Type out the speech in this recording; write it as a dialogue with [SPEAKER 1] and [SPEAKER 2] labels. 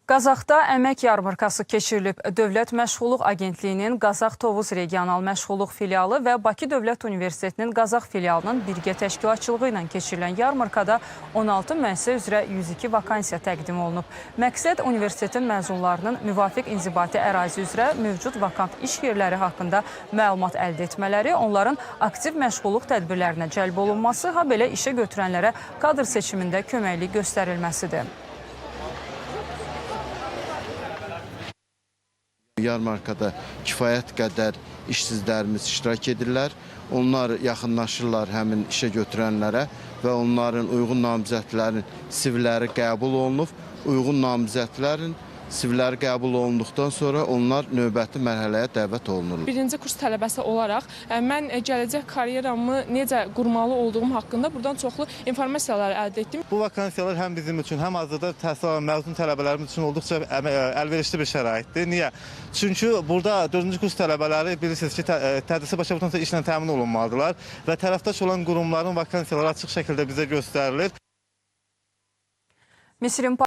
[SPEAKER 1] Qazaxda əmək yarmarkası keçirilib. Dövlət Məşğulluq Agentliyinin Qazax Tovuz Regional Məşğulluq Filialı və Bakı Dövlət Universitetinin Qazax filialının birgə təşkilatçılığı ilə keçirilən yarmarkada 16 müəssisə üzrə 102 vakansiya təqdim olunub. Məqsəd universitetin məzunlarının müvafiq inzibati ərazi üzrə mövcud vakant iş yerləri haqqında məlumat əldə etmələri, onların aktiv məşğulluq tədbirlərinə cəlb olunması, habelə işə götürənlərə kadr seçimində köməklik göstərilməsidir.
[SPEAKER 2] Yarmarkada kifayət qədər işsizlərimiz iştirak edirlər. Onlar yaxınlaşırlar həmin işə götürənlərə və onların uyğun namizədlərin CV-ləri qəbul olunub. Uyğun namizədlərin CV-ləri qəbul olunduqdan sonra onlar növbəti mərhələyə dəvət olunurlar.
[SPEAKER 3] Birinci kurs tələbəsi olaraq mən gələcək karyeramı necə qurmalı olduğum haqqında buradan çoxlu informasiyalar əldə etdim.
[SPEAKER 4] Bu vakansiyalar həm bizim üçün, həm hazırda təhsil alan məzun tələbələrimiz üçün olduqca əlverişli bir şəraitdir. Niyə? Çünki burada 4-cü kurs tələbələri bilirsiniz ki, tədrisi başa vuran işlə təmin olunmalıdırlar və tərəfdaş olan qurumların vakansiyaları açıq şəkildə bizə göstərilir.
[SPEAKER 1] Misirin